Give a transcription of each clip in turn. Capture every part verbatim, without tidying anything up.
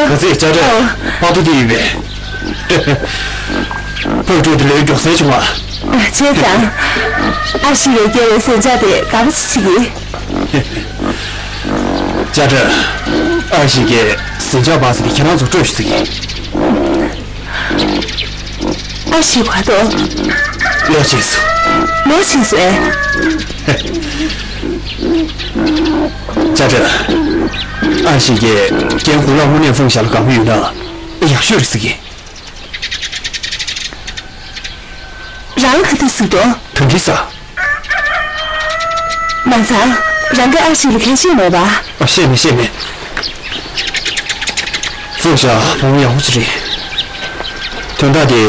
ག་ཚད་ཅ་དྲ། ཕག་ཐུག་དེ་ཡིན་པས། ཕག་ཐུག་དེ་ལས་མགྱོགས་སེ་བྱུང་བ། བྱས་ཙང་། ཨ་ཞེ་གིས་བསྐྱལ་བའི་ཟན་ཆག་དེ་དགའ་པོ་ཞིག་བྱེད་ཀྱི། ཅ་དྲ། ཨ་ཞེ་གིས་ཟན་ཆག་སྦགས་ཟེར་དེ་ཁྱེད་རང་ཚོ་སྤྲོད་ཤིག་ཟེར་གྱི། ཨ་ཞེ་བར་དོ། ལོག་ཕྱིན་སོང་། ལོག་ཕྱིན་སོང་ཨེ། ཅ་དྲ། ཨ་ཞེ་གིས་རྒན་ཧུ་ལགས་དངོས་གནས་ཧྥུང་ཞ་ལ་དགའ་པོ་ཡོད་ན་ཡག་ཤོས་རེད་ཟེར་གྱི། རང་ལ་ག་དུས་ཟེར་དོ། ད་འདི་ས། མ་ཚང་། རང་གིས་ཨ་ཞེ་ལ་གང་བཤད་མེད་པ། ཨ། བཤད་མེད་བཤད་མེད། ཧྥུང་ཞ་བུ་མོ་ཡག་པོ་ཅིག་རེད། དོན་དག་དེ་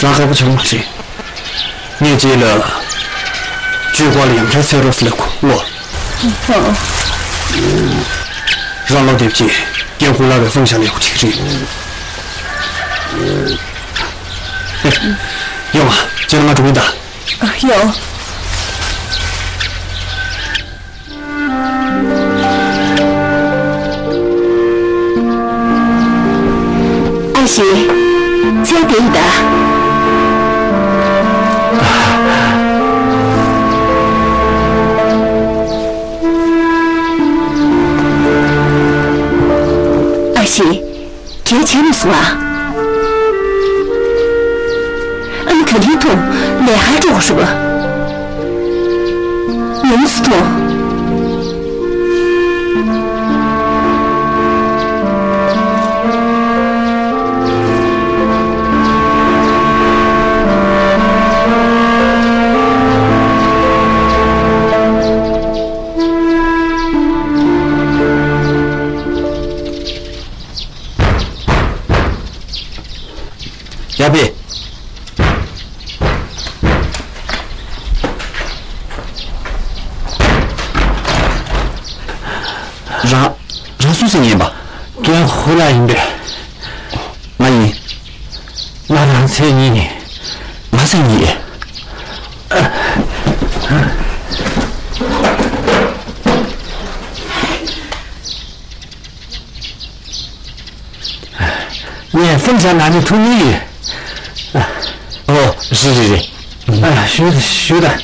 རང་ཁག་པོ་ཆགས་མ་རེད། ངས་རྗེས་ལ་ཇུས་ཀར་ལ་ཡང་བསྐྱར་འཚོལ་རོགས་ཟེར་ལབ་གོ། ལོ། ཧོ། རང་ལོ་དེབ་ཀྱིས་རྒན་ཧུ་ལགས་ཀྱིས་ཧྥུང་ཞ་ལ་ཡག་པོ་བྱེད་ཀྱི་རེད། ཡོང་ང་། ཁྱེད་རང་ང་འགྲོ་གི་ཡིན་ད། ཨ། ཡོང་། ཨ་ཞེ། ཚལ་དེ་ཡིན་ད། ཨ་ཞེ། གལ་ཆེ་མི་སོང་ཨ། ཨ་ནི་ག་དུས་ཐོངས། ལས་ཀར་འགྲོ་དགོས་རེད་པ། ཡོངས་སུ་ཐོངས། ཡ་པེ། རང་། རང་སུ་ཟེར་མཁན་ཡིན་པ། རྒན་ཧུ་ལགས་ཡིན་པས། ང་ཡིན། ང་རང་མཚན་ཉིད་ཡིན། ང་མཚན་ཉིད་ཡིན། ངས་ཧྥུང་ཞ་ན་ནས་ཐུག་མྱོང་ཡོད། ཨོ། རེད་རེད་རེད། ཨ། ཞུ་ཞུ་དང་།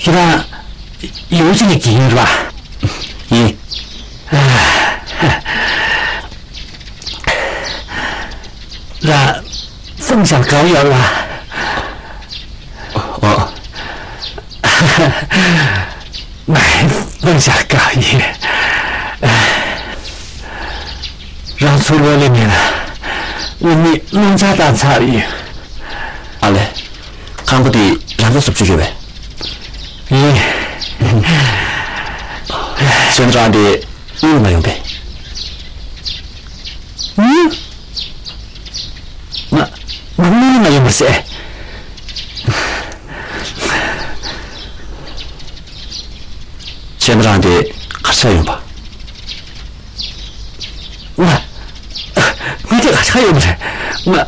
ཁྱེད་རང་ཡུའུ་ཅིན་གྱི་ཡིན་རེད་པ། ཡིན། ལགས། ཧྥུང་ཞ་དགའ་པོ་ཡོད་ལགས། ཨོ། ཧྥུང་ཞ་དགའ་པོ་ཡོད། རང་ཚུར་ལོག་སླེབས་མེད་ལ། ང་གཉིས་རླུང་ལྕག་བཏང་ཚར་ཡོད། ཨ་ལས། ཁང་པ་དེ་རང་གིས་བཟོ་བཅུག་ཡོད་པས། ཡིན། ཁྱེད་རང་དེ་དངུལ་ལ་མ་ཡོང་པས། དངུལ། ང་། ང་དངུལ་ལ་མ་ཡོང་པ་ཟེར། ཁྱེད་རང་དེ་གར་ཆགས་ཡོང་པ། ང་། ང་དེ་གར་ཆགས་ཡོང་པ་རེད། ང་།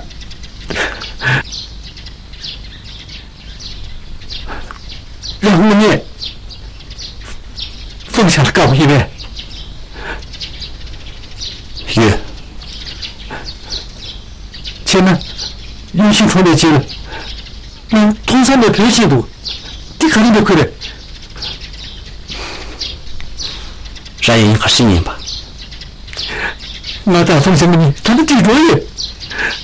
རང་དངོས་གནས་ཧྥུང་ཞ་ལ་དགའ་པོ་ཡིན་པས། ཡོད། བྱས་ན་ཡུལ་ཤུལ་གྲོངས་པའི་རྗེས་ལ་ང་མཐོང་ས་མེད་བོད་ཕྱིན་འདུག། འདི་ག་རེ་འདྲ་ཁུལ་རེད། རང་ཡིན་ག་ཤེད་ཡིན་པ། ང་དང་ཧྥུང་ཞ་གཉིས་ད་ལྟ་འགྲིག་འགྲོ་ཡོད།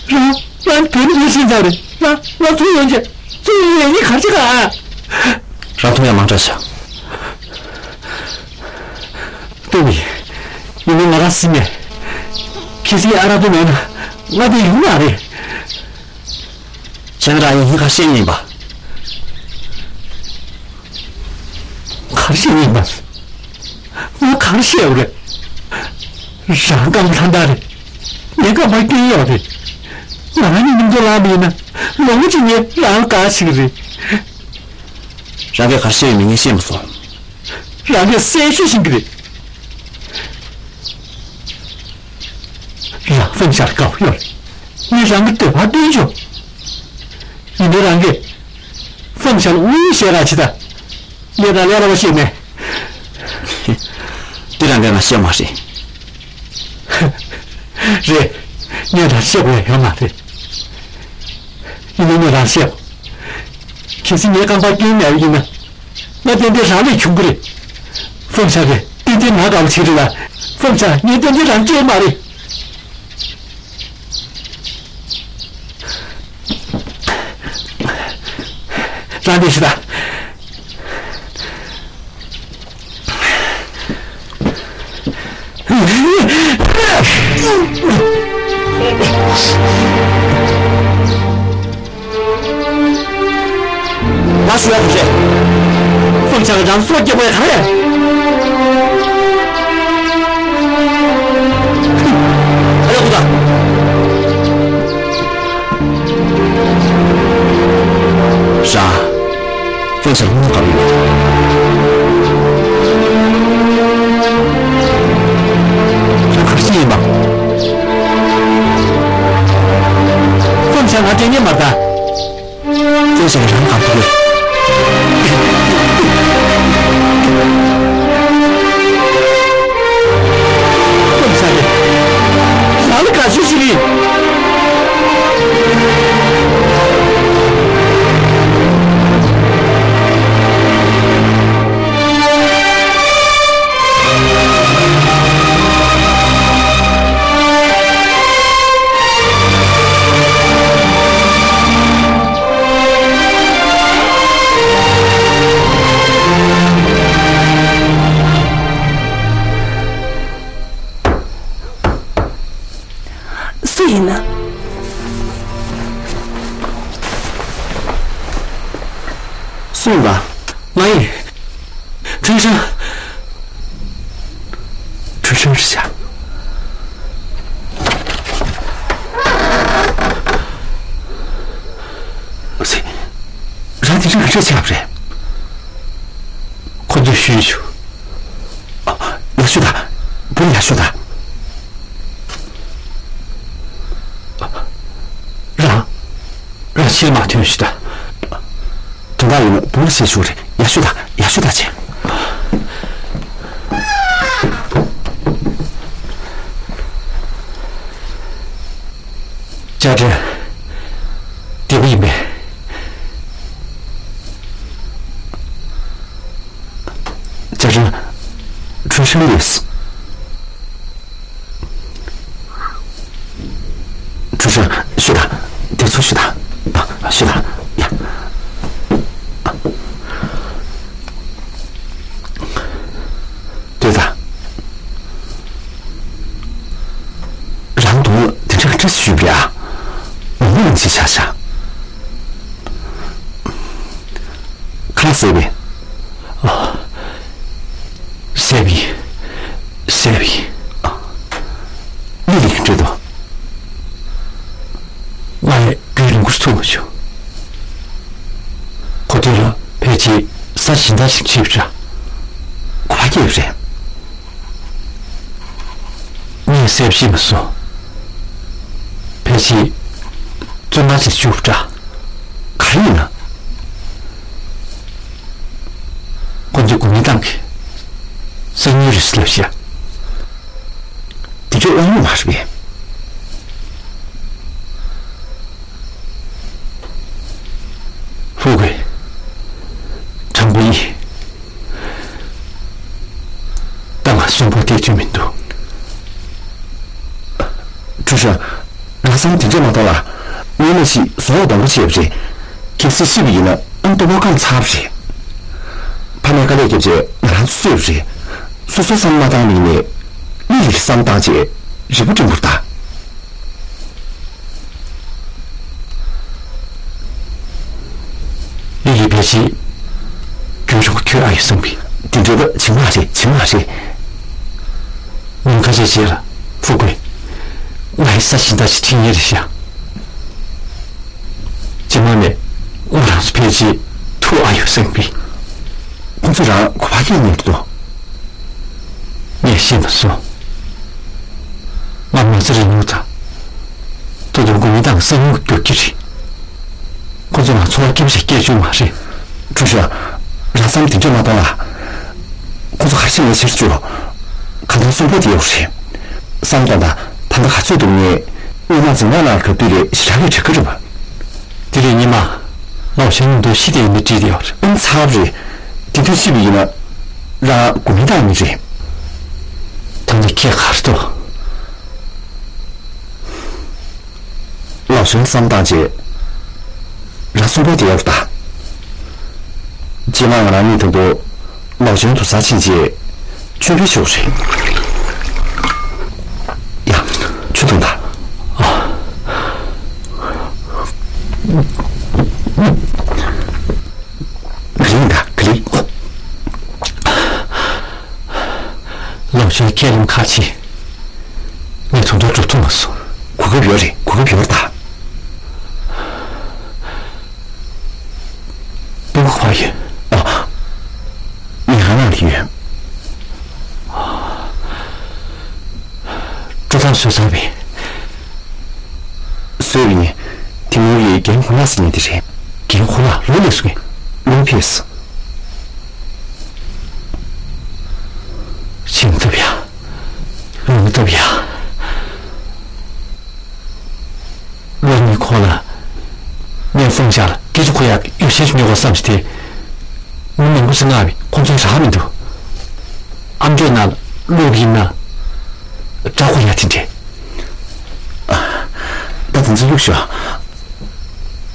རང་རང་བོད་ནས་ཕྱིན་ཚར་རེད། ང་ང་ཚུར་ཡོང་རྗེས་ཚུར་ཡོང་ཡས་ནི་གར་ཆགས་ག། རང་མཐོང་ཡ་མང་དྲགས་ཤག། ལྟོས་མི། ཡིན་ནའི་ང་རང་སྲིད་མེད། ཁྱེད་ཚོའི་ཨ་རག་ཏུ་མེད་ན་ང་དེ་ཡོང་མ་རེད། ཁྱེད་རང་ཡིན་ག་ཤེད་ཡིན་པ། ག་རེ་བཤད་ཡིན་པ། ངས་ག་རེ་བཤད་ཡོད་རེད། རང་རྐང་ལྷ་འདྲ་རེད། ངའི་རྐང་པར་སྐྱོན་ཡོད་རེད། ང་རང་གཉིས་མཉམ་དུ་ལངས་པ་ཡིན་ན་ལོ་ངོ་གཅིག་ངས་རང་ལ་དགའ་ཞིག་རེད། རང་གིས་ག་རེ་བཤད་ཡོད་མེད་ངས་ཤེས་མ་སོང་། རང་གིས་གསལ་ཤོས་ཤེས་ཀྱི་རེད། རང་ཧྥུང་ཞ་ལ་དགའ་པོ་ཡོད་རེད། ངས་རང་གི་འདོད་པ་སྟོན་ཆོག། ཡིན་ནའི་རང་གིས་ ཤ་ལ་དངུལ་བཤད་ར་ཆི་ད། ངས་ད་ལས་ར་བ་བཤད་མེད། འདི་རང་གིས་ང་བཤད་མ་རེད། རེད། ངས་རང་བཤད་དགོས་ཡ་ཡོད་མ་རེད། ཡིན་ནའི་ངས་རང་བཤད། གལ་སྲིད་ངའི་རྐང་པ་སྐྱོན་མེད་པ་ཡིན་ན། ང་ཏན་ཏན་རང་ལས་གྱོང་གི་རེད། ཧྥང་ཤ་གིས་ཏན་ཏན་ང་དགའ་པོ་བྱེད་རེད་ལ། ཧྥང་ཤ་ངས་ཏན་ཏན་རང་སྐྱོན་མ་རེད། རང་འདི་ཞིག་ད། ང་ཞུ་ཡག་རེད། ཧྥང་ཤ་རང་སྲོག་སྐྱོབ་པའི་གང་རེད། ཨ་ལ་ཁུ་ད། ར། ཧྥང་ཤ་ལ་དངུལ་ག་རེ་ཡོད། ཁྱོད་ག་རེ་བྱེད་ཡིན་པ། ཧྥང་ཤ་ང་དྲན་ཉན་མ་ད། ཧྥང་ཤ་ལ་རང་ག་རེ་ཐུག་ཡོད། ཧྥང་ཤ་ལ་རང་ལ་དགའ་ཤོས་ཤིག་རེད། སུ་ཡིན་ན། སུ་ཡིན་པ། ང་ཡིན། ཁྲུན་ཧྲན། ཁྲུན་ཧྲན་རེད་ཤག་ཨ་ཙི། རང་དེ་རིང་ག་འདྲ་ཆགས་པ་རེད། ཁོ་ཚོས་ཞུས་བྱུང་། ཡག་ཤོས་དང་། བུ་ཡག་ཤོས་དང་། རང་། རང་ཕྱིར་མ་ཐོན་ཞུ་དང་། དོན་དག་ཡིན་ན་བུ་ལ་བཤད་ཤོག་རེད། ཡག་ཤོས་དང་། ཡག་ཤོས་དང་བྱས། ཅ་ཀྲེན། བདེ་པོ་ཡིན་པས། ཅ་ཀྲེན། ཁྲུན་ཧྲན་ལས། ཁྲུན་ཧྲན་ཞུ་དང་། དེ་ཚོ་ཞུ་དང་། ཨ། ཞུ་དང་། ཡ། ལྟོས་དང་། རང་དུ་དེ་འདྲ་འདྲ་ཞུས་པ་རེད་ཨ། མི་མང་ཞིག་ཆགས་ཤག་ཁ་ལག་བཟས་པས། ཨ། བཟས་པས། བཟས་པས། ཨ། ལི་ལི་གིས་འདྲི་དོ། ང་ཡང་རྒྱུན་རིང་པོར་ཐུག་མ་བྱུང་། ཁོ་དེ་ལ་ཕལ་ཆེར་གཟའ་གཞན་དག་ཞིག་ཁྲིད་པ་འདྲ། གོ་བ་སྐྱེས་པ་རེད། ངས་གསལ་པོ་ཤེས་མ་སོང་། ཕལ་ཆེར་བཙོན་ཁང་ཞིག་བཅུག་པ་འདྲ། ག་རེ་ཡིན་ན། ཁོ་ཚོས་དགོས་ངེས་སྟངས་ཀྱི་གསང་ཉུལ་རེད་ཟེར་ལབ་ཤག་དེ་འདྲའི་དབང་ཡོད་མ་རེད་པས། ཧྥུ་ཀུའེ། དྲང་པོ་ཡིན། ད་ང་གསོན་པོ་བསྡད་རྒྱུ་མི་འདུག་ཁྲུན་ཧྲན། རང་བསམ་དེ་འདྲས་མ་གཏོང་ལ། སྔོན་མ་ཞིག་བཟོ་བ་སྡོང་པོ་བྱས་པ་རེད། གལ་སྲིད་ཤི་བ་ཡིན་ན་ཨ་མདོ་བོ་སྐམ་ཚར་བ་རེད། ཕ་མས་དཀའ་ལས་བརྒྱབ་རྗེས་ང་རང་ཚོ་གསོས་པ་རེད། སོ་སོའི་བསམ་བློ་མ་བཏང་མིན་ནས། ལི་ལི་བསམ་བཏང་རྗེས་རི་བོ་སྤྲིན་པོར་ལྟ། ལི་ལི་ཕལ་ཆེར་རྒྱུན་རིང་པོ་ཁྱོད་ཨ་ཡོད་བསམ་གི། དེ་འདྲའི་སྐབས་བྱེད་མ་རེད། བྱེད་མ་རེད། ཉིན་ཁ་ཤས་རྗེས་ལ་ཧྥུ་ཀུའེ། ང་ཡི་གཟའ་གཞན་དག་ཅིག་ཁྲིད་ངེས་རེད་ཤག་རྗེས་མ་ནས་ང་རང་ཚོ་ཕལ་ཆེར་ཐུག་ཨ་ཡོད་བསམ་གི། ཁོ་ཚོས་རང་གོ་བ་སྐྱེལ་ཉན་གི་འདུག་ངས་ཤེས་མ་སོང་། ང་མི་ཚེ་རིང་ལུགས་དང་། ད་དུང་དགོས་ངེས་དང་གསང་མྱུལ་རྒྱུག་གི་རེད། ཁོ་ཚོས་ང་ཚོར་བ་སྐྱིད་པོ་ཞིག་སྐྱེལ་བཅུག་མ་རེད། ཀྲུའུ་ཞི། རང་བསམ་དེ་འདྲ་མ་གཏོང་ལ། ཁོ་ཚོ་ག་རེ་བྱས་ནས་ཕྱིར་བཅུག་གང་ལྟར་གསོན་པོ་དེ་ཡོད་རེད། བསམ་གཏོང་དང་ད་ལྟ་ག་ཚོད་འདུག་ངས་སྔོན་མ་འཛིན་གྲྭ་ནང་ལ་གབ་དུས་ལས་ཞེ་དྲག་གི་དྲག་གི་རེད་པ། དེ་རིང་ཉི་མ་ལའོ་ཞན་མཉམ་དུ་ཤི་དེ་ཡིན་ནི་བྲིས་དེ་ཡོད་རེད། ཨང་ཚ་བ་རེད། དེ་དུས་ཤི་བ་ཡིན་ན་རང་དགོས་མེད་བཏང་ནི་རེད། ད་ནི་ཁྱེད་ག་རེ་འདུག་ལའོ་ཞན་བསམ་བཏང་རྗེས་རང་གསོན་པོ་དེ་ཡོད་རེད་ད། རྗེས་མ་ང་རང་གཉིས་དང་པོ་ལའོ་ཞན་དུ་ཟ་ཕྱིན་རྗེས་མཆོད་འབུལ་ཞུ་བ་རེད། ཡ། ཆུ་འཐུང་དང་། ཨ། ག་ལེ་ཡིན་ད་ག་ལེ། ལའོ་ཞན་ཁས་ལེན་ཁ་ཆེ། ངས་དོན་དག་སྒྲུབ་ཐུབ་མ་སོང་། གོ་སྐབས་ཡོད་རེད། གོ་སྐབས་ཡོད་རེད་ད། སྤུ་གུ་ག་པར་ཡོད། ཨ། ངའི་ཁང་ནང་ལ་ཡོད། ཀྲུའུ་ཐང་བཟོས་ཚར་བས། བཟོས་པ་ཡིན། དེ་མོ་ཡི་རྒན་ཁོ་ན་ཟེར་མཁན་དེ་རེད། རྒན་ཁོ་ན་ལོ་ལས་སུ་ངས། ལོ་ཕེབས། ཆེན་ཐུབ་ཡ། ལོ་མི་ཐུབ་ཡ། ལོ་གཉིས་གོང་ལ་ངས་ཧྥུང་ཞ་ལ་སྐད་ཆ་གོ་ཡག་གི་ཡོ་བྱད་ཅིག་ཉོ་དགོས་བསམ་བྱས་ཏེ། མི་མང་པོ་ཞིག་མངགས་པས་ཁོང་ཚོའི་རག་མི་འདུག་ཨ་མཆོག་ནང་ལ་བླུགས་པ་ཡིན་ན་འདྲ་གོ་ཡག་དེ་འདྲས། ཨ། ད་དེ་ཚོ་གཡུག་ཞོག་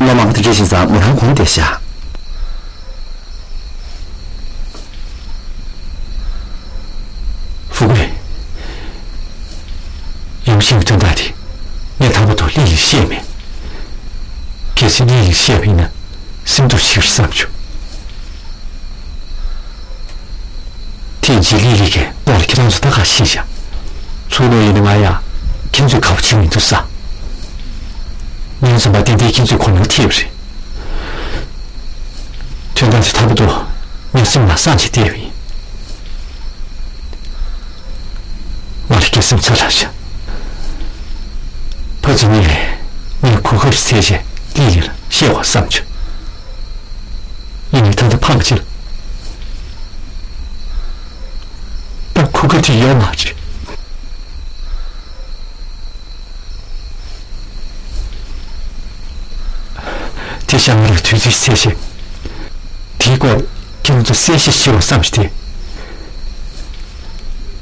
ལོ་མང་པོ་དེ་འདྲས་ཕྱིན་ཙང་མོ་རང་གོམས་བསྡད་ཤག་ཧྥུ་ཀུའེ། ཡུམ་ཤིང་གི་དོན་དག་དེ་ངས་དང་པོ་ཐོག་ལི་ལི་བཤད་མེད། གལ་སྲིད་ལི་ལི་བཤད་པ་ཡིན་ན་སེམས་སྡུག་ཞིག་རེད་བསམ་བྱུང་། དེ་རྗེས་ལི་ལི་གིས་ལོག་ལ་ཁྱེད་རང་ཚོ་ད་ག་ཤེས་བཞག་ཚུར་ལོག་ཡིན་ན་ང་ཡང་ཁྱེད་ཚོས་ཁ་པོ་བྱེད་མི་འདུག་ས། ངས་བསམ་པ་ཏན་ཏན་ཁྱེད་ཚོས་གོ་ནོར་ཐེབས་རེད། དོན་དག་དེ་ཐོག་ཏུ་ངས་སེམས་ལ་བསམ་བྱས་བལྟས་པ་ཡིན། ང་ལ་སྐྱེ་སེམས་ཚ་དྲགས་བྱུང་། ཕ་ཚོ་གཉིས་ངས་གོ་སྐབས་ཤིག་འཚོལ་བྱས་ལི་ལི་ལ་བཤད་དགོས་བསམ་བྱུང་། ཡིན་ནའི་ད་ལྟ་ཕམ་ཆེ་ལ། ད་གོ་སྐབས་དེ་ཡོད་མ་རེད། དེ་བཞག་ང་ལ་དུས་ཚོད་ཅིག་འཚོལ་བྱས། དེའི་སྐོར་ཁྱེད་རང་ཚོ་གསལ་བཤད་བྱེད་དགོས་བསམ་བྱས་ཏེ།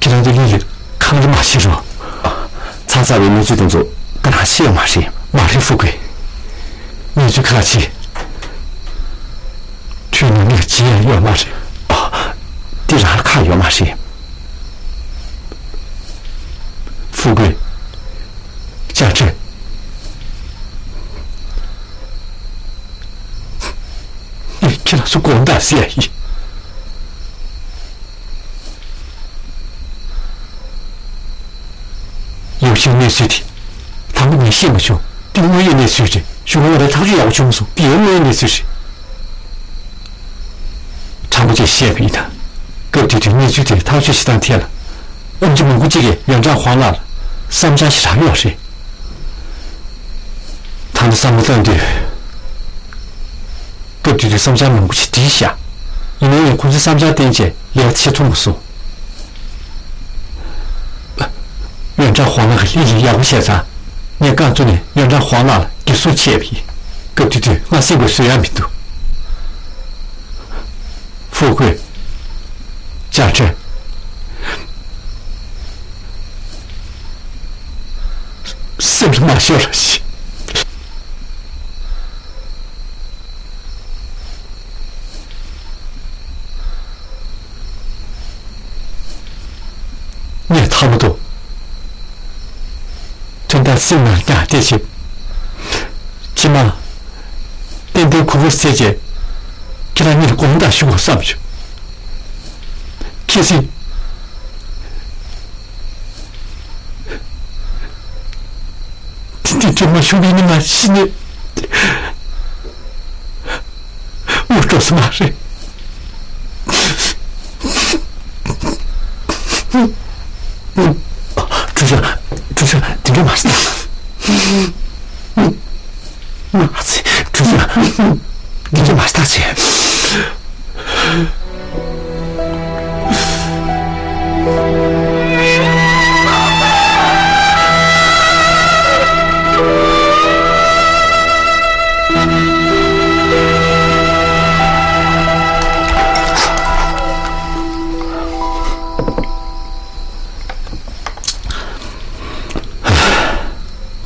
ཁྱེད་རང་ཚོ་ལི་ལི་ཁག་རེ་མ་བྱེད་རོགས། ཚ་ཚ་བའི་གནས་ཚུལ་དེ་ཚོ་ད་རང་ཤེས་ཡོད་མ་རེད། མ་རེད་ཧྥུ་ཀུའེ། གནས་ཚུལ་ཁག་ཅིག་ཐུགས་ནང་ནས་བརྗེད་ཡ་ཡོད་མ་རེད། ཨ། འདི་རང་ལ་ཁག་ཡོད་མ་རེད། ཧྥུ་ཀུའེ། ཅཱ་ཀྲེན། ངས་ཁྱེད་རང་ཚོ་དགོངས་དག་ཟེར་ཡ་ཡིན། ཡོ་ཤིའི་གནས་ཚུལ་དེ་དང་པོ་ངས་ཤེས་མ་བྱུང་། འདི་དངོས་ཡོད་གནས་ཚུལ་རེད། གཞུག་ལ་ང་རང་ཐག་གཅོད་ཡག་པོ་བྱུང་མ་སོང་། འདི་ཡང་དངོས་ཡོད་གནས་ཚུལ་རེད། དྲང་པོ་ཅིག་བཤད་པ་ཡིན་ན། སྐབས་དེ་དུས་གནས་ཚུལ་དེ་ཐག་གཅོད་བྱེད་སྟངས་ཐད་ལ། ཨེམ་ཆི་མང་པོ་ཅིག་གིས་ཡོན་ཀྲང་ཧུང་ལགས་ལ་བསམ་འཆར་ཞིག་རག་ཡོད་རེད། ད་ནི་བསམ་བློ་བཏང་དུས། སྐབས་དེ་དུས་བསམ་འཆར་མང་པོ་ཞིག་བྲིས་ཤག་ཡིན་ནའི་ཁོང་ཚོའི་བསམ་འཆར་བརྟེན་བྱས་ལས་ཀ་བྱེད་ཐུབ་མ་སོང་། ཡོན་ཀྲང་ཧུང་ལགས་ཀྱིས་ལི་ལི་ཡག་པོ་བཤད་ཙང་། ངས་རྐང་བཙུགས་ནས་ཡོན་ཀྲང་ཧུང་ལགས་ལ་སྒེར་སོར་ཆད་པ་ཡིན། སྐབས་དེ་དུས་ང་སེམས་ཁར་བཟོད་ཡག་མི་འདུག་ཧྥུ་ཀུའེ། ཅཱ་ཀྲེན། སེམས་ལ་མ་ཤོར་རོགས་ཞེས། ངས་ཐར་མ་ཐུབ། དོན་དག་སེམས་ནང་ཉར་བསྡད་བྱས། ཕྱི་མ་ཏན་ཏན་གོ་སྐབས་འཚོལ་བྱས། ཁྱེད་རང་གཉིས་ལ་དགོངས་དག་ཞུ་དགོས་བསམ་བྱུང་། གལ་སྲིད་འདི་འདྲ་མ་བྱུང་བ་ཡིན་ན་ང་ཤི་ནས། འུ་འགྲོ་ས་མ་རེད། ཀྲུའུ་ཞི། ཀྲུའུ་ཞི། དེ་འདྲ་མ་རེད། མ་ཚེ། ཀྲུའུ་ཞི། འདི་འདྲ་མ་བཏགས་ཆེ།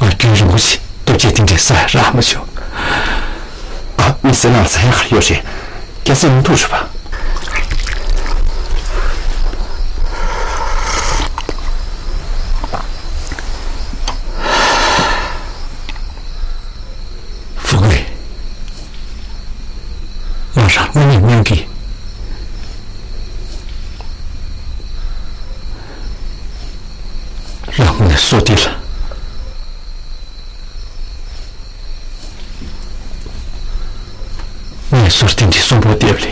ཨ། རྒྱུན་རིང་པོ་ཞིག་ལྟོ་ཆས་དེ་འདྲའི་ཟ་རག་མ་བྱུང་། ཨ། མི་ཟེར་ན་ཟ་ཡག་ག་རེ་ཡོད་རེད། སྐྱ་སེར་མི་འདུག་རེད་པ། ཧྥུ་ཀུའེ། ང་རང་དངོས་གནས་སྨྱོན་གྱི། རང་དངོས་གནས་བསོད་བདེ་ལ། ངའི་བསོད་བདེ་འདི་གསོན་པོ་བསྡད་པ་ལས་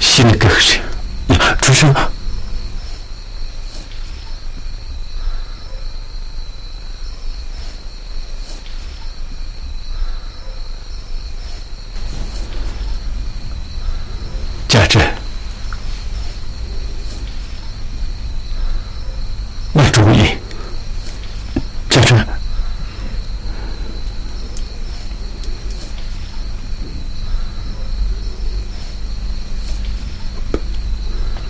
ཤི་ན་དགའ་གི་རེད། ཁྲུའུ་ཧྲང་། ཅ་ཀྲེན། ང་འགྲོ་གི་ཡིན། ཅ་ཀྲེན།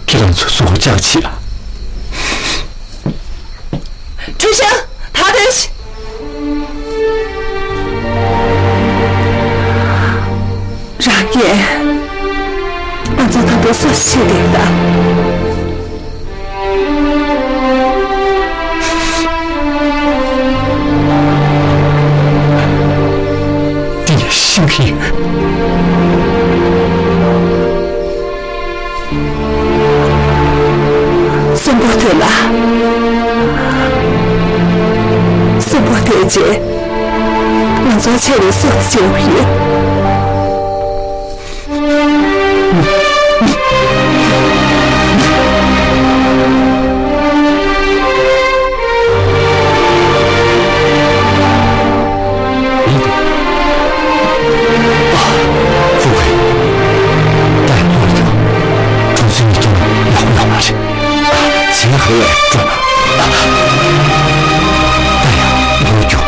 ཁྱེད་རང་ཚོ་གཟུགས་པོ་ཅག་བྱེད་ཨ། ཁྲུའུ་ཧྲང་། ད་ཐོན་ཤིག་རང་གིས་ང་ཚོ་དང་པོ་སུ་ཞིག་བྱེད་དེ་ད། འདི་ཡང་ཤིང་གི། གསོན་པོ་ཐོན་ལ། གསོན་པོ་ཐོན་རྗེས། ང་ཚོ་ཆེ་བའི་སྲོག་བཅད་པ་ཡིན། ཨ། ཧྥུ་ཀུའེ། ད་ཡང་ཡོང་རྒྱུ། གྲོང་ཚོའི་མི་སྟོང་ཡག་པོ་ཡོད་མ་རེད། ཨ། བྱེད་ཡག་ག་ལ་འགྲོ། ཨ། ད་ཡང་ཡོང་རྒྱུ། ཨ།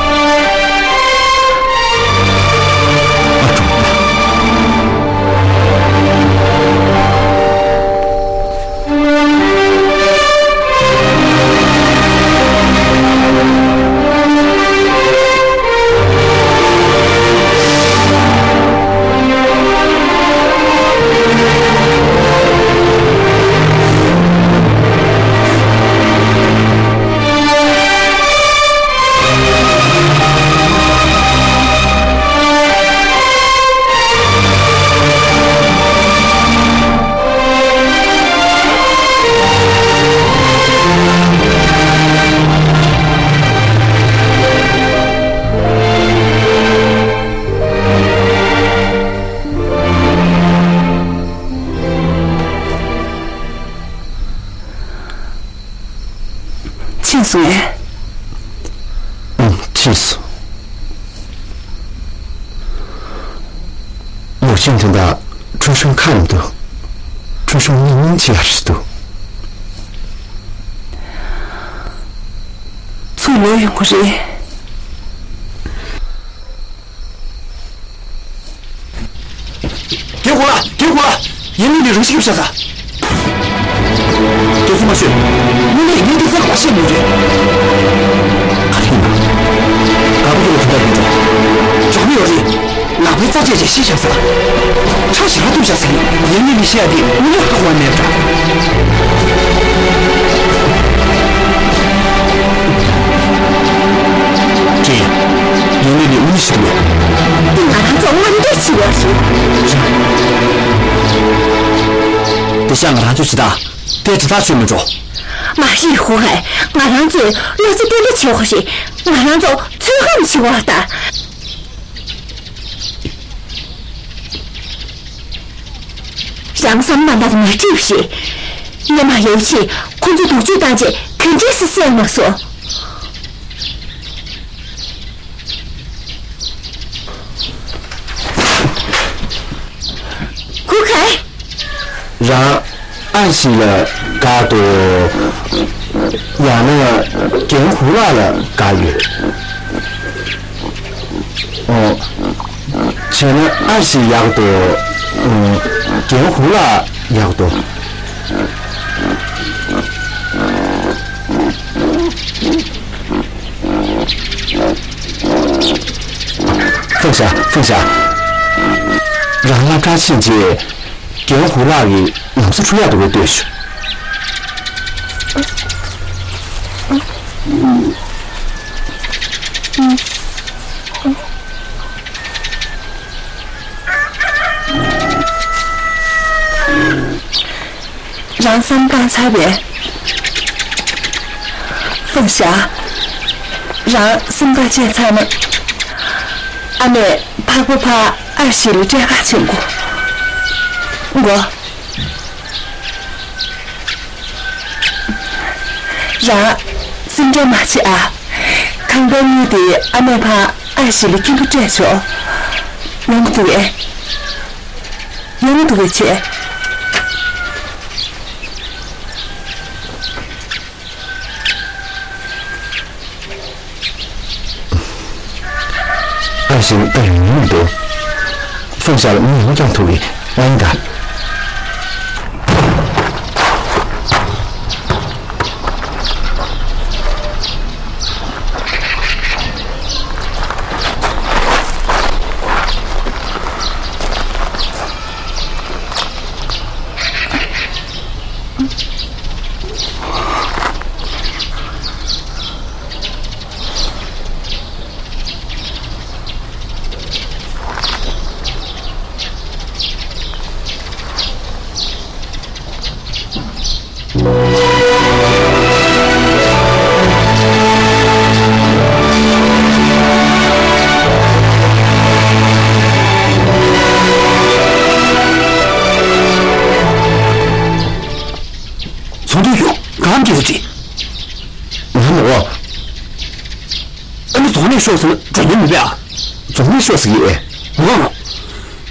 འགྲོ། ཕྱིན་སོང་ངས། ཨང་། ཕྱིན་སོང་། ལོག་ཕྱིན་དོན་དག་ཁྲུའུ་ཧྲང་ཁ་ནས་འདུག་ཁྲུའུ་ཧྲང་གཉིད་སྨན་བྱེད་ཡག་རེད་འདུག་ཚུར་ལོག་ཡོང་གི་རེད། རྒན་ཧུ་ལགས། རྒན་ཧུ་ལགས། ཡན་ལི་ལི་རང་ཤི་རྒྱབ་བཞག་ས། རྒྱལ་སྲིད་མ་ཤོད། དངོས་གནས་ཡིན་འདི་ཚོ་ལ་བཤད་མི་འདོད། ག་རེ་ཡིན་ན། དགའ་པོ་ཡོད་ལ་དེ་འདྲ་མི་འགྲོ། འཇགས་མི་ཡོད་རེད། ལག་པའི་རྩ་ཆད་ཅིག་ཤི་བཞག་ས། ཁྲག་ཞེ་དྲག་བཏུབ་བཞག་ས་ཡིན། ཡན་ལི་ལི་ཤི་ཡ་དེ་དངོས་གནས་ཧ་གོ་བ་མེད་པ་འདྲ། ཀྱེ། ཡིན་ནི་ནི་དངོས་གནས་ཤི་འདུག་དེ་ང་རང་ཚོ་དངོས་འབྲེལ་བྱེད་ཡོད་ཞུ། དེ་ཤ་ང་རང་ཚོ་ཇི་ལྟ། དེ་དྲི་ཐག་ཆོད་མི་འགྲོ། མ་གཞི་ཧུ་ཧའེ། ང་རང་ཚོས་བློ་རྩེ་བརྟན་པོ་བྱེད་དགོས་ཤིང་། ང་རང་ཚོ་ཚོད་བགམ་བྱེད་དགོས་ད། རང་བསམ་མ་འདང་མ་བྲིས་ཤིག་ཉི་མ་ཡོད་ཕྱིན་ཁོ་ཚོ་སྡུག་སྦྱོང་བཏང་རྗེས་ག་འདྲས་སེ་བསད་མ་སོང་། རང་ཨ་ཞིག་ལ་དགའ་འདུག་ཡང་ན་རྒན་ཧུ་ལགས་ལ་དགའ་ཡོད། ཨོ། བྱས་ན་ཨ་ཞིག་ཡག་འདུག་ཨོ། རྒན་ཧུ་ལགས་ཡག་འདུག་ཧྥུང་ཞ། ཧྥུང་ཞ། རང་སློབ་གྲྭར་ཕྱིན་རྗེས། རྒན་ཧུ་ལགས་ཀྱིས་ལམ་སང་འཁྲུག་ཡག་འདུག་པས་ལྟོས་ཤོག་རང་བསམ་བཏང་ཚར་བས། ཧྥུང་ཞ། རང་སེམས་ཐག་བཅད་ཚར་ན། ཨ་མས་འཕགས་པ་ཕ་ཨར་ཞི་ལི་སྤྲད་ཁ་ཕྱིན་གོ། མགོ། རང་སེམས་ཁྲལ་མ་བྱེད་ཨ། ཁང་པའི་དངུལ་དེ་ཨ་མས་ཕ་ཨར་ཞི་ལི་སྐྱིན་འགྲུལ་སྤྲད་ཆོག་ཡོང་གི་འདུག་གས། ཡོང་གི་འདུག་གས་བྱས། ཨ་ཞིག་ད་ཡོང་མི་འདུག་ཧྥུང་ཞ་ལ་མི་ཡོང་ཀྱང་ཐུག་གི་ང་ཡིན་ད། ཚོང་དོན་ཡོད་གམ་སྐད་ཆ་དྲིས། ང་མོ། ཨ་ནི་རྫོང་ནས་ཤོག་ཟེར་ན་འགྲོ་མྱོང་མེད་པས་ཨ། རྫོང་ནས་ཤོག་ཟེར་གྱི་ཨེ། འོ།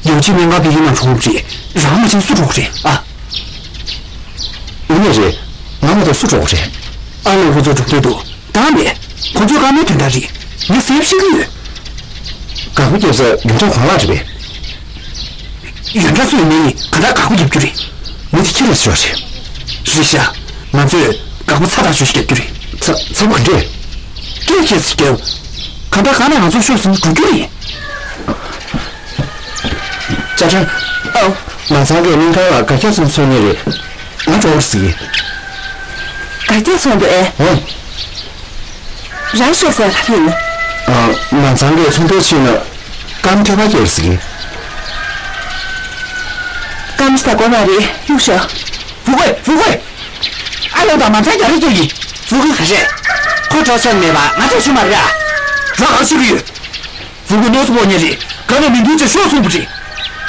ཡང་ཅིག་སྨན་ཁང་ཕ་གི་ནང་གྲོངས་པ་རེད། རང་མ་ཕྱིན་སུ་འགྲོ་གི་རེད་ཨ། ཡིན་ནའི་རེད། ང་མ་ད་སུ་འགྲོ་གི་རེད། ཨ་ལགས་ཁོ་ཚོ་འགྲོ་གི་འདུག་ད་མེད། ཁོ་ཚོའི་བཀའ་མོལ་དོན་དག་རེད། ངས་གསལ་པོ་ཤེས་ཀྱི་ཡོད། དགའ་པོ་རྒྱབ་ས་ཡོན་ཀྲང་ཁོང་ལགས་རེད་པས། ཡོན་ཀྲང་སུ་ཡིན་ནའི་གང་ལྟར་དགའ་པོ་རྒྱབ་རྒྱུ་རེད། མི་དེ་ཁྱེད་ལ་ཤོག་ཞེས། རེད་ཤག་ང་ཚོས་དགའ་པོ་ཚ་དྲག་ཤོས་ཤིག་རྒྱབ་རྒྱུ་རེད། ཚ་ཚ་པོ་ག་འདྲས། སྐད་ཆ་ཞིག་རྒྱབ། གང་ལྟར་གང་ན་ང་ཚོ་ཤོག་ཟིན་འགྲོ་རྒྱུ་རེད། ཅ་ཅ། ཨོ། མ་ཚང་གི་སྨན་ཁང་ལ་དགའ་སྐྱིད་ཚོང་འཚོལ་ནི་རེད། ང་འགྲོ་བར་ཟེར་གི། དགའ་སྐྱིད་ཚོང་འདུག་ཨེ། ཨོ། རང་ཤོག་ཟེར་ག་ཡིན། ཨ། མ་ཚང་གི་ཚོང་དོན་ཕྱིན་ན། སྐམ་ཐོད་པ་སྐྱེལ་ཟེར་གི། སྐམ་ཞིག་ད་དགོས་མ་རེད། གཡུག་ཤོག་ཧྥུ་ཀུའེ། ཧྥུ་ཀུའེ། ཨ་ལོ་དང་མ་ཚང་རྒྱ་རེ་སྐྱེལ་གི། ཧྥུ་ཀུའེ་ག་རེད། ཁོ་གྲོགས་ཆོད་མེད་པ་ང་ཚོ་ཤི་མ་རེད་ཨ། རོགས་གང་ཤི་གི་ཡོད། ཧྥུ་ཀུའེ་ནོར་སོང་པོ་ཉེ་རེད། ག་ནས་མི་འདུག་ཅེས་ཤོག་གསུངས་པ་རེད།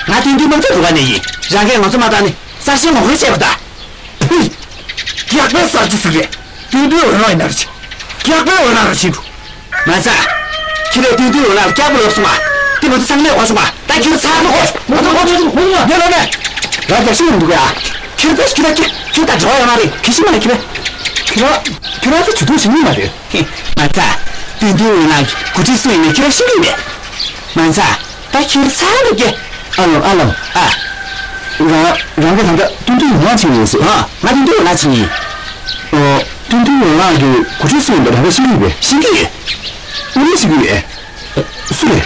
ང་ཏན་ཏན་དམག་རྒྱག་འགྲོ་ག་ནས་ཡིན། རང་གིས་ང་ཚོ་མ་བཏང་ནས་གསར་བཞེངས་ངོ་རྒོལ་བྱས་པ་ད། ཕུ། སྐྱག་པའི་གསར་བརྗེ་ཟིག་རེད། ཏན་ཏན་འོད་རང་ཡིན་ན་རེད། སྐྱག་པའི་འོད་རང་རང་བཞིན་དུ། མ་ཚ། ཁྱེད་རས་ཏན་ཏན་འོད་རང་ལ་སྐྱག་པ་ལབ་སོང་ང་། དེ་ང་ཚོ་ཚང་མས་གོ་སོང་ང་། ད་ཁྱེད་ཚ་ལོ་གོ། ང་ཚོ་གོ་ཚོད་ཧོ་ལ་ཡོད་ལ་མེད། རང་རྒྱ་ཤི་ཡོང་འདུག་ཡ། ཁྱེད་ད་ཁྱེད་ད་ཁྱེད་ཁྱེད་ད་འབྲེལ་བ་ཡོད་མ་རེད། ཁྱེད་ཤི་མ་རེད་ཁྱེད་ར། ཁྱེད་ར་ཁྱེད་ར་ཚོ་ཇུས་གཏོགས་བྱེད་ཉིན་མ་རེད། མ་ཚ། ཏན་ཏན་འོད་རང་གི་འགོ་ཁྲིད་སུ་ཡིན་ནས་ཁྱེད་ར་ཤི་གི་མེད། མ་ཚ། ད་ཁྱེད་ཚ་ལ་རྒྱ། ཨ་ལོ་ཨ་ལོ། ཨ། རང་རང་གི་ད་ལྟ་ཏུན་ཏུན་ཡོང་ལང་ཕྱིན་ཡིན་ཟེར། ཨ། ང་ཏུན་ཏུན་ཡོང་ལང་ཕྱིན་ཡིན། ཨོ། ཏུན་ཏུན་ཡོང་ལང་གི་འགོ་ཁྲིད་སུ་ཡིན་པ་རང་ག་ཤེས་ཀྱི་ཡོད་པས། ཤེས་ཀྱི་ཡོད། དངོས་གནས་ཤེས་ཀྱི་ཡོད། སུ་རེད།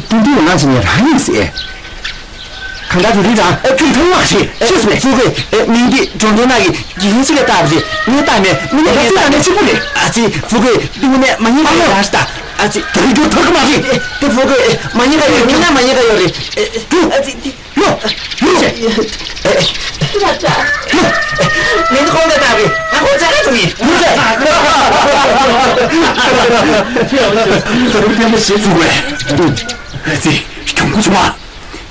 ཏུན་ཏུན་ཡོང་ལང་ཕྱིན་ཡིན་རང་ཡིན་ཟེར། གང་ལྟར་དུ་རིགས་རང་ཁྱོད་ཐང་མ་ཤེས་ཤེས་སོང་། ཧྥུ་ཀུའེ་མིང་འདི་འགྲོ་འདུག་ན་གི་དགེ་རྒན་ཅིག་ལ་བཏགས་པ་རེད། ངས་བཏགས་མེད། དངོས་གནས་ངས་བཏགས་མེད། གཅིག་པུ་རེད། ཨ་ཙི། ཧྥུ་ཀུའེ་དངོས་གནས་མ་ཉན་ག་ཡོད་རེད་ད། ཨ་ཙི། ད་རིག་རྒྱུ་ཐག་གི་མ་རེད། དེ་ཧྥུ་ཀུའེ་མ་ཉན་ག་ཡོད། ངས་ན་མ་ཉན་ག་ཡོད་རེད། ཨ་ཙི། ལོ། ལོ། ལོ། མིང་ཁོང་ག་བཏགས་རེད། ང་ཁོང་ཚ་ག་འགྲོ་ཡིན། ལོ། ད་རུང་བསྟན་པ་ཞེ་ཧྥུ་ཀུའེ། ཨ་ཙི། གྱོང་པོ་བྱུང་བ།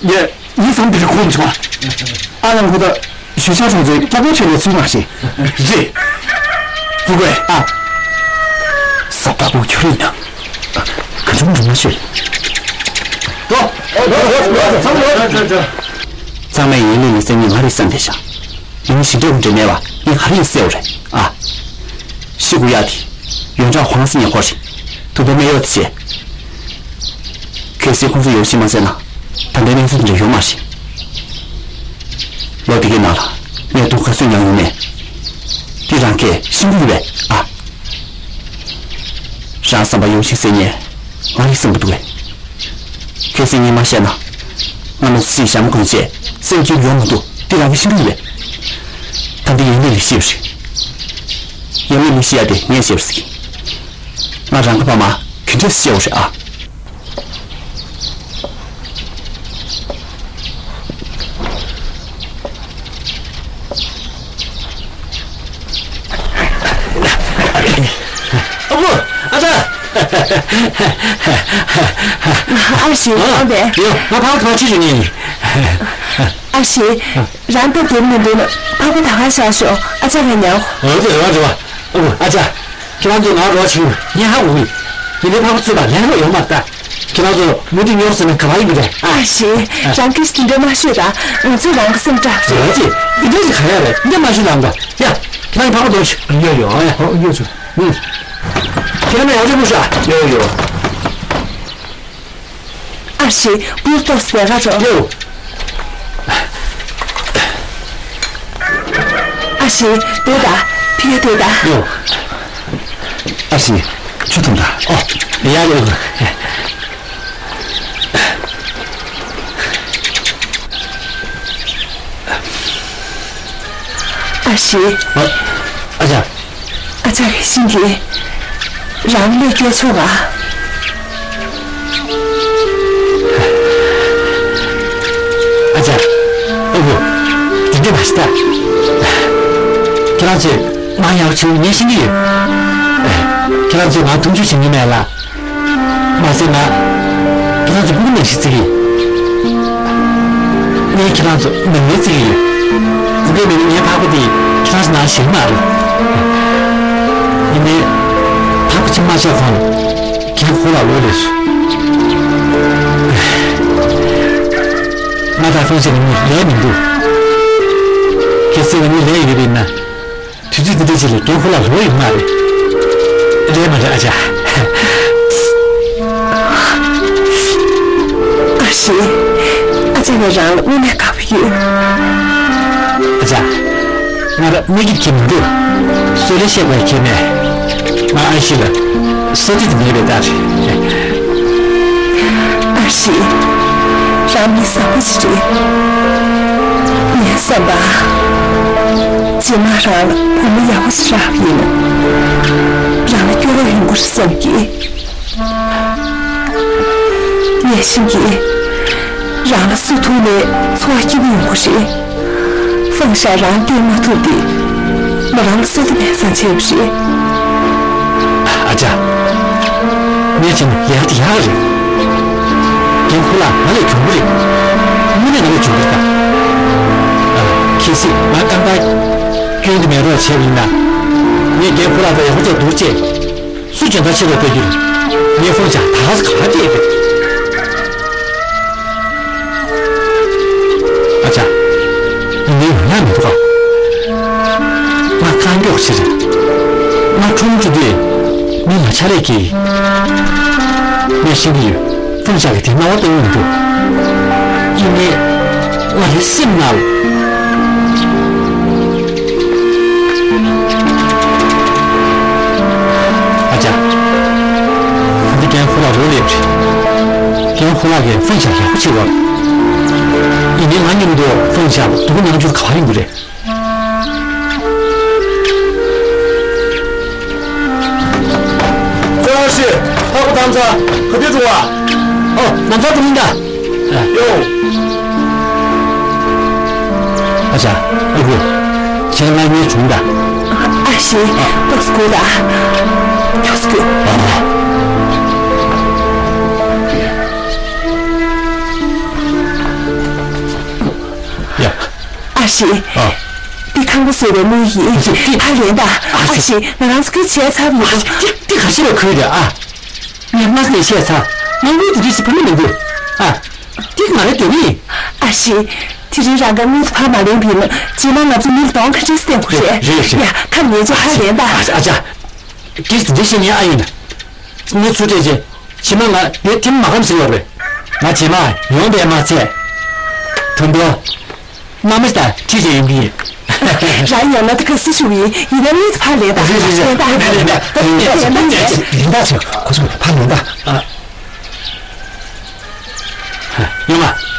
ངས་ངའི་བསམ་འདི་རེད་ཁོམ་བྱུང་བ། ཨ་ལགས་ཁོ་ད་ཞུ་ཤ་གྲོང་ཚོའི་སྐྱབས་མགོན་ཆེད་ལས་ཚུལ་མ་ཤེས། རེད། ཧྥུ་ཀུའེ། ཨ། ས་པ་པོ་ཁྱོད་ཡིན་ན། ག་ཚོད་འགྲོ་མ་ཤེས། འགྲོ། འགྲོ་འགྲོ་འགྲོ་འགྲོ་འགྲོ། ཚ་ ཚང་མས་ཡིན་ལུགས་ནི་སེམས་ཉིད་ང་རེད་བསམ་བསྡད་ཤག་མི་མི་ཞིག་འདྲ་འདྲ་མེད་པ་ངས་ག་རེ་ཡིན་གསལ་བོ་རེད་ཨ། ཤི་དགོས་ཡག་དེ་ཡོན་ཀྲང་ཧོང་སི་ཉེ་འཁོར་རེད། དུ་བ་མེ་ཡོད་དེ་བྱས། གལ་སྲིད་ཁོང་ཚོ་ཡོང་ཤེས་མ་བྱས་ན་ད་ལྟའི་གནས་ཚུལ་འདི་འདྲ་ཡོང་མ་རེད། ལོ་འདི་གའི་ནང་ལ་གནས་སྟངས་ག་ཚོད་ཉམས་ཡོང་མེད་དེ་རང་གིས་ཤེས་ཀྱི་ཡོད་པས་ཨ། རང་བསམ་པ་ཡོང་ཤེས་ཟེར་ཉན་ང་རེད་བསམ་གྱི་འདུག་གས། གལ་སྲིད་ངས་མ་བཤད་ན། ང་ལ་སྲིད་ཞྭ་མོ་གོན་བྱས་སེམས་སྐྱིད་ཡོང་མི་འདུག་དེ་རང་གིས་ཤེས་ཀྱི་ཡོད་པས། ད་འདི་ཡན་ལག་ལས་ཤེས་པ་རེད། ཡན་ལག་ལས་ཤེས་ཡ་དེ་ངས་ཤེས་པ་ཟིག་ང་རང་གི་ཕ་མ་གི་འདྲ་ཤེས་པ་རེད་ཨ། ཨ་ཁུ། ཨ་ཅག་ཨ་ཞེ། ཨ། ཨ་བས། ཡོ། ང་ཕ་ག་ཕ་ཆི་ཞུ་ནི། ཨ་ཞེ། རང་ད་དེར་མི་འདུག་ན་ཕ་ག་ད་ག་ཤག་ཤོག་ཨ་ཅག་ལ་ཉལ། འོ་དེ་རེད་བ་རེད་བ། ཨ་ཁུ། ཨ་ཅག་ཁྱེད་རང་ཚོ་ང་རོགས་བྱེད་ངས་ཧ་གོ་གི། ཡིན་ནའི་ཕ་ག་ཚོས་པ་ལན་རོགས་ཡོང་མ་ལྟ། ཁྱེད་རང་ཚོ་མུ་མཐུད་ཉོར་ཟེར་ན་ག་པར་ཡིན་གི་རེད་ཨ། ཨ་ཞེ། རང་གིས་དེ་འདྲ་མ་ཤོད་ད། ང་ཚོས་རང་གི་སེམས་སྐྲག་རེད། རེད་ཅེ། འདི་འདྲ་ཞིག་ག་ཡ་རེད་འདི་མ་ཤོད་ལམ་པ། ཡ། ཁྱེད་རང་ཕ་ག་འདོགས་ཤིག་ཡོ་ཡོ། ཨ་ཡ། ཧོ་ཡོ་ཆུ། ཨུ། ཁྱེད་རང་ཡག་ཅིག་པུ་ཤ། ཡོ་ཡོ། ཨ་ཞེ། པུར་ཏོག་སེ་ར་རོ། ཡོ། ཨ་ཞེ། དེ་ད། ཕི་ཡ་དེ་ད། ཡོ། ཨ་ཞེ། ཆུ་འཐུང་ད། ཨོ། ཡ་ཡོ། ཨ་ཞེ། ཨ། ཨ་ཅག་ཨ་ཅག་གི་ཤིང་གི། རང་གློད་སྐྱོ་ཆོག་ག་ཨ་ཅག་ཨ་ཁུ། དེ་འདྲ་མ་བྱེད་ད། ཁྱེད་རང་ཚོས་ང་ཡག་བྱུང་ངས་ཤེས་ཀྱི་ཡོད། ཁྱེད་རང་ཚོས་ང་མཐོང་ཆུང་བྱེད་ངེས་མེད་ལ། མ་ཟད་ང་ཁྱེད་རང་ཚོ་སྤུ་གུ་ནང་བཞིན་བརྩི་གི་ཡིན། ངས་ཁྱེད་རང་ཚོ་ནང་བཞིན་བརྩི་གི་ཡོད། སྤུ་གུ་མེད་ན་ངའི་འཕགས་པ་དེ་ཁྱེད་རང་ཚོ་ནང་བཞིན་མ་རེད། ཡིན་ནའི་འཕགས་པ་ཁྱིམ་མ་ཆགས་གོང་རྒན་ཁོ་ལ་ལོ་ལས་སོང་། ང་དང་ཧྥང་ཞ་ལི་གཉིས་ལས་མི་འདུག་གལ་སྲིད་ང་གཉིས་ལས་ཡོད་པ་ཡིན་ན། དུས་ཚོད་འདི་འདྲ་ཅིག་ལ་རྒན་ཁོ་ལ་ལོ་ཡོད་མ་རེད། རེད་མ་རེད་ཨ་ཅག་ཨ་ཞེ། ཨ་ཅག་ངས་རང་ལ་དངོས་གནས་དགའ་པོ་ཡོད། ཨ་ཅག་ང་རང་མི་སྐྱིད་ཀྱི་མི་འདུག་བཟོ་ལས་བཤད་པའི་ཁྱེད་ནས་ང་ཨ་ཞེ་ལ་ས་ཚིགས་མེད་པའི་རྟགས་རེད། ཨ་ཞེ། རང་མི་བཟང་པོ་ཞིག་རེད། ངའི་བསམ་པ། རྗེས་མ་རང་ལ་བུ་མོ་ཡག་པོ་ཞིག་རག་པ་ཡིན་ན། རང་ལ་སྐྱོ་རོགས་ཡོང་གི་རེད་བསམ་གི། ངས་ཤེས་ཀྱི། རང་ལ་སུ་ཐུག་ནས་འཚོ་བ་སྐྱིད་པོ་ཡོང་གི་རེད། ཧྥང་ཞ་རང་བསྟེན་མ་ཐུབ་དེ། མོ་རང་ལ་བསོད་བདེ་མེད་ཙང་བྱས་པ་རེད། ཨ་ཅག་ངས་བྱས་ན་ལས་ཀ་དེ་ཡག་རེད། རྒན་ཁོ་ལགས་ང་ལས་གྱོང་པོ་རེད། དངོས་གནས་ང་ལས་གྱོང་པོ་རེད་ད། ཨ། གལ་སྲིད་ང་རྐང་པ་སྐྱོན་དུ་མེད་རོགས་བྱས་པ་ཡིན་ན། ངས་རྒན་ཁོ་ལགས་དང་ཡག་པོ་ཅིག་འདུག་ཅེས། སུ་འཇོན་ཐང་ཆེ་རུ་ལྟ་རྒྱུ་རེད། ངས་ཧྥང་ཞ་ད་ག་ས་ག་བལྟས་པས། ཨ་ཅག་ངས་ཡོང་ཡག་མི་འདུག་ག་ང་རྐང་མགྱོགས་ཤིག་རེད། ང་ཁྲོམ་འགྲོ་དུས་མི་ལ་ཆ་ལས་ཀྱིས། ངས་ཤེས་ཀྱི་ཡོད། ཧྥང་ཞ་གིས་དེ་སྣང་བ་གཏོང་གི་མི་འདུག་ཡིན་ནའི་ང་རའི་སེམས་ནང་ལ། ཨ་ཅག་ད་འདི་རྒན་ཁོ་ལགས་རོགས་སླེབས་རེད། རྒན་ཁོ་ལགས་ཀྱིས་ཧྥང་ཞ་ཡག་པོ་བྱེད་པ་རེད། ཡིན་ནའི་ང་མཉམ་དུ་ཧྥང་ཞ་སྡུག་གནང་རྒྱུར་ག་པར་ཡོང་གི་རེད། ཁོ་རང་ཤི་ཧ་གོ་དམ་ཚ་ག་དུས་འགྲོ་བ། ཨོ་ནམ་ཚ་དུ་མིན་ད། ཡོ། ཨ་ཅག་ཨ་ཁུ། ཁྱེད་ང་གཉིས་བྱུང་ད། ཨ་ཞེ། ཏོག་སྐུ་ད། ཁྱོད་སྐུ། ཨ། ཡ། ཨ་ཞེ། ཨ། འདི་ཁང་པ་བཟོ་བའི་དངུལ་ཡིན། ཅི། ད་རན་ད། ཨ་ཞེ། ང་རང་ཚོ་ཁུལ་བྱས་ཚར་ཡོད། ཨ་ཞེ། འདི་འདི་ག་ཞིག་ལ་ཁུལ་རེད་ཨ། ངས་མ་ཟད་བཤད་ཚར། ང་དངུལ་དེ་འདྲ་ཞིག་ཕ་མ་མི་འདུག་ཨ། འདི་ང་རའི་དོན་ཡིན། ཨ་ཞེ། དེ་རིང་རང་དགའ་དངུལ་དེ་ཕར་མ་ལེན་པ་ཡིན་ན། རྗེས་མ་ང་ཚོ་མི་ལ་གདོང་ག་འདྲས་སེ་བསྟན་དགོས་རེད། རེད་རེད། ཡ། ཁ་ཉན་ཅིག་ཕར་ལེན་དང་། ཨ་ཅག་ཨ་ཅག་སྐད་ཆ་འདི་བཤད་ཉན་ཨ་ཡོད་ན། དངུལ་ཚུར་སྤྲད་རྗེས་རྗེས་མ་ང་དེ་ཐིམ་མ་ཁམས་ཟེར་ཡོད་རེད། ང་རྗེས་མ་ཡོང་བས་མ་ཚད། དོན་དུ། མནའ་མ་དང་ཁྲིད་བྱས་ཡོང་གི་ཡིན། རང་ཡོང་ན་ད་དགའ་བསུ་ཞུ་གི་ཡིན། ཡིན་ན་དངུལ་དེ་ཕར་ལེན་དང་། རེད་རེད་རེད། ལེན་དང་། ལེན་དང་། ལེན་དང་། ལེན་དང་། ལེན་དང་། ཁོ་ཚོ་ཕར་ལེན་དང་། ཨ། ཡོང་ང་།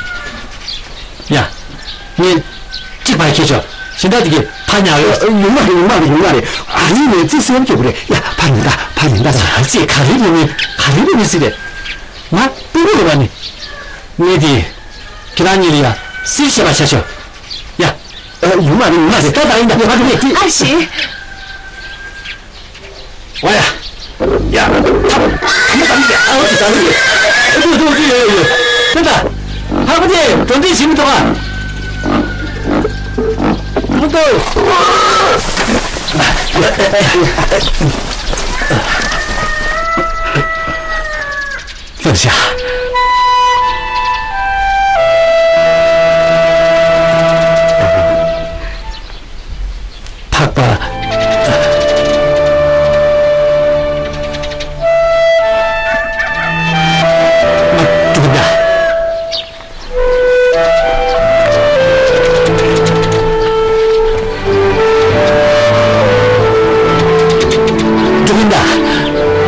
ཡ། ངས་གཅིག་ཕར་ཁྱེར་ཆོག་གཞན་དག་དེ་གས་ཕར་ཉར་ཡོད། ཡོང་མ་རེད། ཡོང་མ་རེད། ཡོང་མ་རེད། ཨ་ནི་ངས་རྩིས་གསལ་པོ་རྒྱབ་པ་རེད། ཡ། ཕར་ལེན་དང་། ཕར་ལེན་དང་། ཨ་ཙི། ག་རེ་ལེན་ནི། ག་རེ་ལེན་ནི་ཟེར་རེད། ང་སྤུ་གུ་རེད་པ་ནི། ངས་དེ། ཁྱེད་རང་གཉིས་ལ་ཡ་སིལ་བྱེད་པ་བྱ་ཆོག་ཡ། ཨ། ཡོང་མ་རེད། ཡོང་མ་རེད། ད་ད་ཡིན་ད། ཨ་ཞེ། ཝ་ཡ། ཡ། ཐབ། ཐབ་ཡ། ཨ་ཝ་ད་ད་ཡོད། ཨ་ཏུ་ཏུ་ཏུ་ཡོད་ཡོད། ད་ད། ཧ་པ་དེ་གྲོང་སྡེ་ཞིག་མི་འདུག་ཨ། ཨ་ཏུ། ལྷོད་ཤག་འཕགས་པ། ང་འགྲོ་གི་ཡིན། འགྲོ་གི་ཡིན།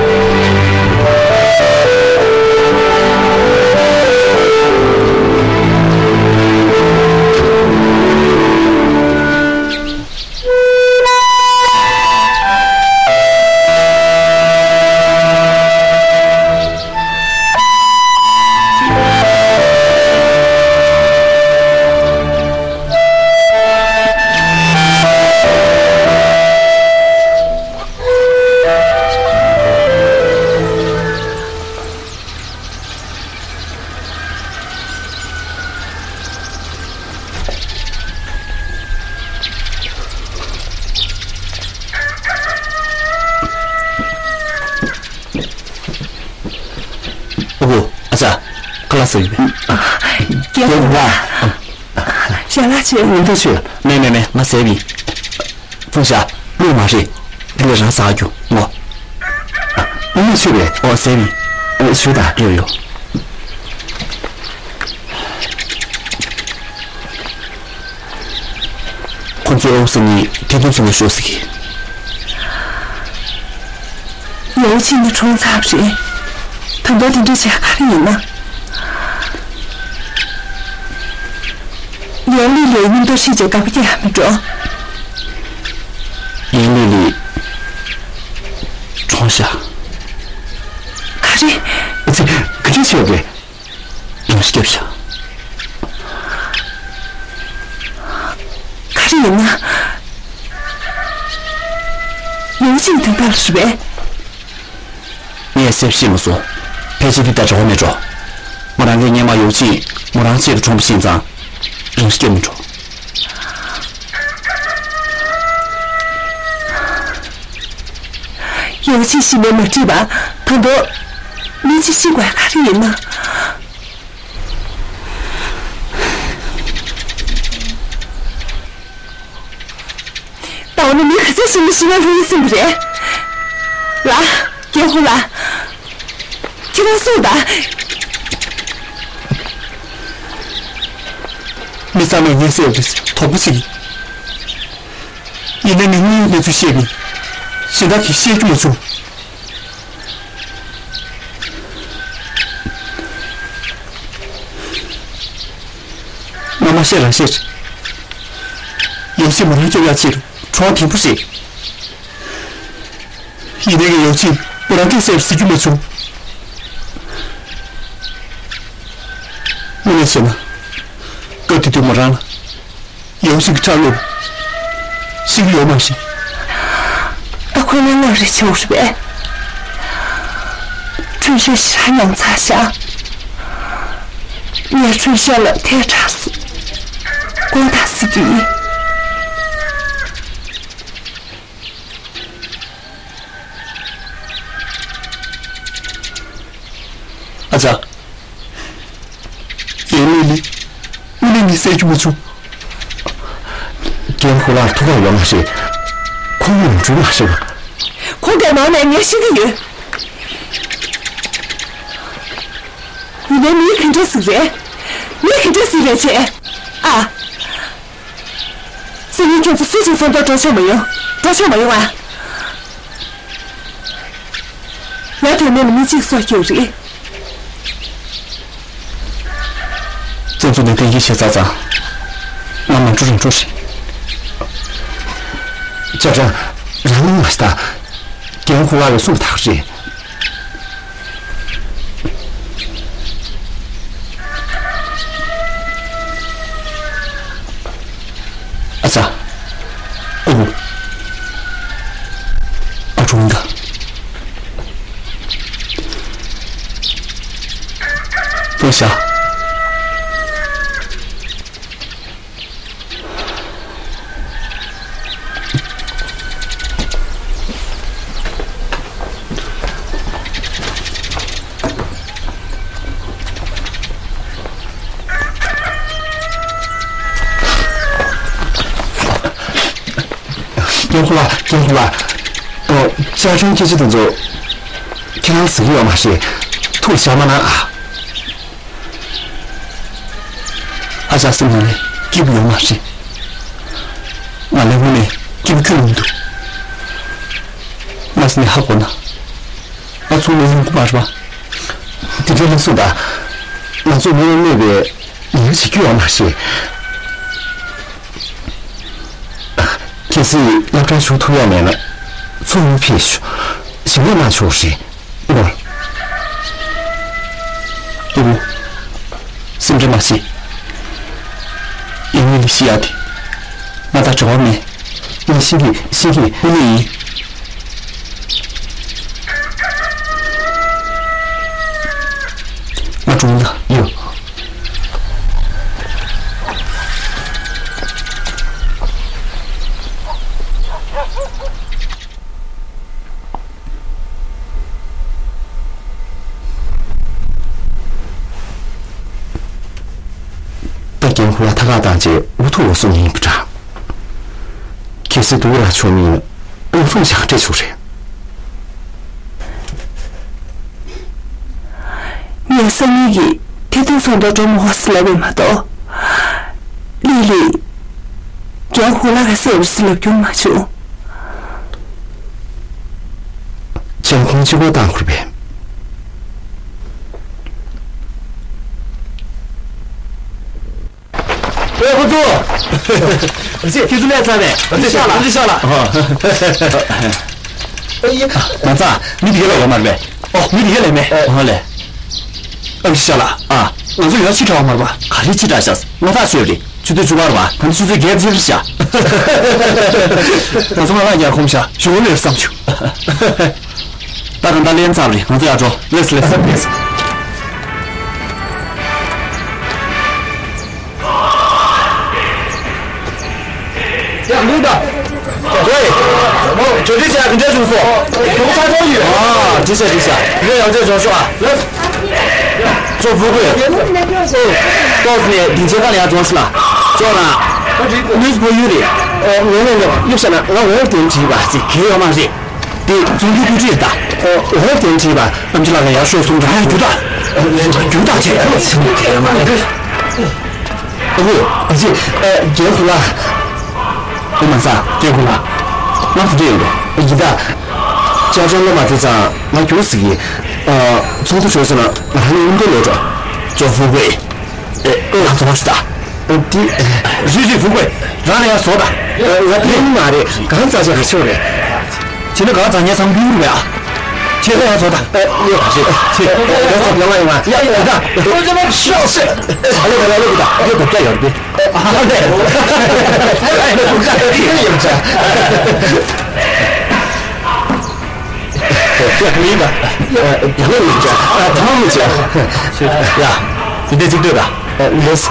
ཨ་ཁུ། ཨ་ཅག་ཁ་ལག་ཟ་གི་ཡོད་པས། རྒན་ལགས། ཞལ་ལག་མཆོད། ཉིན་ཐོ་མཆོད། མེད་མེད་མེད། ང་ཟས་པ་ཡིན། ཧྥུང་ཞ། བླུགས་མ་རེད། དེ་ལས་རང་ཟ་རྒྱུ་ངོ་། ཨ་མ་མཆོད་པས། ཨོ་ཟས་པ་ཡིན། ཨ་ཞུ་ད། ཡོ་ཡོ། ཁོ་ཚོའི་ཨོ་ཟི་ནི་དེ་དུས་ཚོད་ལ་ཤོག་ཟེར་གི། ཡོའུ་ཆིན་ནི་གྲོངས་ཚར་བ་རེད། ད་དུང་དེ་འདྲ་བྱས་ག་རེ་ཡིན་ན། ཡང་ལི་ལི་མཉམ་དུ་ཁྲིད་བྱས་དགའ་པོ་སྐྱེ་ཡག་མི་འགྲོ། ཡང་ལི་ལི་གྲོངས་ཤག་ག་རེ། ཨ་ཙི། ག་འདྲ་བྱས་པ་རེད། ཡང་སྐྱབས་བྱ། ག་རེ་ཡིན་ན། ཡོའུ་ཆིན་དེ་ལྟར་རེད་པས། ངས་གསལ་པོ་ཤེས་མ་སོང་། ཕལ་ཆེར་འདི་ལྟར་འབྲེལ་བ་མེད་འགྲོ། མོ་རང་གིས་སྔོན་མ་ཡོའུ་ཆིན་མོ་རང་ཆེད་དུ་གྲོངས་པ་ཤེས་ཙང་། རང་སྐྱོབ་མི་འགྲོ། ཡོའུ་ཆིན་ཤི་མེད་མ་དྲིས་པ། ད་དུང་མི་ཅིག་ཤི་དགོས་ག་རེ་ཡིན་ན། ད་འོ་ན་མི་ག་ཚད་ཤི་མི་ཤི་ན་ལྷུང་ཡིན་སེམས་ཀྱི་རེད། ལགས། རྒྱལ་པོ་ལགས། ཁྱེད་རང་གསུངས་དང་། མི་ཚང་མས་ངའི་སེམས་ཀྱི་དོགས་པ་ཟིན། ཡིན་ན་ནི་དངུལ་གནས་ཚུལ་བཤད་པས་གཞན་དག་གིས་བཤད་རྒྱུ་མ་བྱུང་། ངོ་མ་བཤད་རང་བཤད། ཡོའུ་ཆིན་མོ་རང་སྐྱོབ་ཡག་ཆེད་དུ་གྲོངས་དེ་འཕུར་བྱེད། ཡིན་ནའི་ངས་ཡོའུ་ཆིན་མོ་རང་སྐྱོབ་ཟེར་ཟེར་རྒྱུ་མ་བྱུང་། དངོས་གནས་བྱས་ན། སྐབས་དེ་དུས་མོ་རང་ལ་ཡོའུ་ཆིན་གྱི་ཁྲག་བླུགས་ཤེས་ཀྱི་ཡོད་མ་རེད། ད་ཁོ་ནི་དངོས་རེད་བྱས་པ་རེད་པས། ཁྲུན་ཤོ་ཞེ་དྲག་མྱངས་ཚར་ཤག་ངས་ཁྲུན་ཤོ་ལ་ཐལ་དྲགས་སུ་དགོངས་དག་ཟེར་རྒྱུ་ཡིན། ཨ་ཅག་ཡང་ལི་ལི། དངུལ་ནི་ངས་བསད་རྒྱུ་མ་བྱུང་ རྒན་ཧུ་ལགས་ཐུགས་ཁག་ཡོད་མ་རེད། ཁོང་ངོ་འཕྲོད་མ་ཤེས་པ། ཁོང་གི་ནང་ནས་ངས་ཤེས་ཀྱི་ཡོད། ཡིན་ནའི་མི་ག་འདྲ་ཟིག་རེད། མི་ག་འདྲ་ཟིག་རེད་བྱས། ཨ། སང་ཉིན་ཁྱོད་ཚོ་སུ་ཞིག་ཚོགས་འདུར་འགྲོ་ཆོག་མ་ཡོང་། འགྲོ་ཆོག་མ་ཡོང་ཨ། ཡ། དོན་མེད་ལ་མི་གཅིག་སྲོག་སྐྱོབ་རེད། བཙན་འཛུལ་ནས་གཏན་འཁེལ་བྱས་ཚར་ཙང་། ང་མ་འགྲོ་རང་འགྲོ་རེད། ཅ་ཀྲེན། རང་ལུགས་མ་ཤི་ད། རྒན་ཧུ་ལགས་ལ་གསུངས་ཐག་རེད། ཨ་ཙ། ཨོ། ཨ་ཀྲུང་ད། ལྟོས་ཤག་རྒན་ཧུ་ལགས། རྒན་ཧུ་ལགས། ཨོ། ཅ་ཀྲེན་སྐད་ཆ་དེ་ཚོ་ཁྱེད་རང་ཟེར་གྱི་ཡོད་མ་རེད། ཐུགས་ལ་བཞག་མ་གནང་ཨ། ཨ་ཅག་སེམས་ནང་ནས་སྐྱིད་པོ་ཡོད་མ་རེད། ང་ལས་དངོས་ནས་སྐྱིད་པོ་ཁྱོན་ནས་མི་འདུག་མ་སེམས་ནས་ཧ་གོ་ན། ང་ཚོ་ལས་ཡོང་གི་མ་རེད་པ། དེ་འདྲའི་ལས་སུ་ད། ང་ཚོ་མི་རེ་གནོད་པའི་ལས་བྱེད་རྒྱུ་ཡོད་མ་རེད། གལ་སྲིད་སློབ་གྲྭར་ཞུགས་ཐུབ་ཡ་མེད་ན། ཚུར་ཡུལ་ཕེབས་ཤོག་ཞིང་ལས་གནང་ཆོག་རེད། ཨོ། ཨོ། སེམས་ཁྲལ་མ་བྱེད། ཡང་མི་ལ་ཤི་ཡ་དེ། ང་དང་འབྲེལ་བ་མེད། ང་ཤི་གི་ཤི་གི་དངོས་གནས་ཡིན། ང་འགྲོ་ཡིན་ད། ཡོ། ད་རྒན་ཧུ་ལགས་ཐད་ཀར་བཏང་རྗེས་འུ་ཐུག་འོ་སོང་ཡིན་པ་འདྲ། གལ་སྲིད་སྡུག་ར་ཆོག་མིན་ན་འུ་ཐུག་བྱ་སྤྲད་ཆོག་རེད། ངས་སང་ཉིན་གྱི་ཐེ་ཐོན་ཚོགས་འདུར་འགྲོ་མི་དགོས་ཟེར་ལབ་པས་མ་གཏོགས། ལི་ལི། རྒན་ཧུ་ལགས་ཀྱིས་བསད་པ་རེད་ཟེར་ལབ་རྒྱུ་མ་བྱུང་། ཁྱེད་ཁོང་གཅིག་པོ་བཏང་དགོས་པས། ཨེ། ཁོ་ཚོ། ཁྱེད་ཚོ་ལས་ཚར་བས། ཨ་ཙི་ཤ་ལ། ཨ་ཙི་ཤ་ལ། ཨ་ཡེ། མ་ཚ། མི་དེ་ག་ལ་ཡོད་མ་རེད་པས། ཨོ། མི་དེ་ག་ལ་མེད། ཨོ་ལེ། ཨ་ཙི་ཤ་ལ། ཨ། ང་ཚོ་ཡོད་ཕྱི་དྲགས་མ་རེད་པ། ག་རེ་ཕྱི་དྲགས་ཤག་སྔོན་ཐག་ཆོད་རེད། ཆུ་ཚོད་བཅུ་པ་རེད་པ། ད་ནི་ཆུ་ཚོད་བརྒྱད་ཅིག་རེད་ཤག་ང་ཚོ་ང་ལ་ཡར་ཁོམ་ཤག་ཞོགས་ལས་བསམ་བྱུང་། ད་གང་ལྟར་ལན་ཚར་རེད། ང་ཚོ་ཡར་འགྲོ། ལེས་ལེས་ལེས། ཡ། ལུག་ད། ཝེ། གྲོས་འདྲི་བྱ་གི་འདྲ་བྱུང་སོང་། གྲོགས་ཚ་ཚོང་ཡོད། ཨ། འདྲི་བྱ་འདྲི་བྱ། རེ་ཡང་རྩེ་བྱུང་ཤོག་ཨ། ལེས། ཅོ་ཕུ་གུ། ཏོག་ནས་སྡིངས་ཆའི་ཁ་ལ་ཡར་འཛོམས་ཤོག་ལ། ཅོ་རང་། ནུས་པོ་ཡོད་རེད། ཨོ། ངོ་མ་ངོ་མ་སླེབས་ཤག་ན་ང་འོར་དེ་འདྲི་བ་ཅིག་གལ་ཡོད་མ་རེད། དེ་ཚོང་འདུས་ཀྱི་ཁྲིད་ད། ཨོ། ཧོབ་དེ་འདྲི་བ་ཨམ་ཆི་ལགས་ལ་ཡར་ཤོག་གསུངས་ར་རྒྱུ་དག་རྒྱུ་དག་བྱས་ཡོད་ཚིག་མི་དེ་མ་རེད། ཨ་ཁུ། ཨ་ཅེ། རྒན་ཁོ་ལ། ཨོ་མ་ས། རྒན་ཁོ་ལ། ང་དེ་འདྲ་ཡོད་རེད། ཡི་ད། ཅ་ཅོ་ལོ་མ་དེ་ཚང་ང་རྒྱུགས་ཟིག་ཡིན། ཚོགས་འདུ་གྲོལ་སོང་ན་ང་རང་ནས་སྙིང་འདོད་ལོས་འགྲོ། ཅོ་ཧྥུ་ཝེ། ཨེ། ཨེ། ང་ཚོ་ཞུ་ད། ཨེ། དེ། རི་རི་ཧྥུ་ཝེ། རང་ལ་ཡར་བཟོ་ད། ཨེ། ང་ཕན་མ་རེད། གང་ཙག་ཅག་ག་ཆོག་རེད། བྱས་ན་གང་ཙག་ཉེ་ཚང་རྒྱུག་རུ་བས་ཨ། ཁྱེད་ལ་ཡར་བཟོ་ད། ཨེ། ཡོ། ཁྱེད། ཁྱེད། ཡར་བཟོ། ཡོང་ང་ཡོང་ང་། ཡ། ཡ། ད། ཨ་ལེ་ད་ལེ་ད། ཡོ། ད་སྐྱ་ཡོར་དེ། ཨ་ལེ། ཨ་ལེ། ཡོང་ཅག་ཡ། མི་ཡིན་པ། ཡ། ཡ། མི་ཡིན་ཅག་ཨ། ཐང་མི་ཅག་ཡ། འདི་འདྲ་ཅིག་ལྟོས་དང་། ལེས།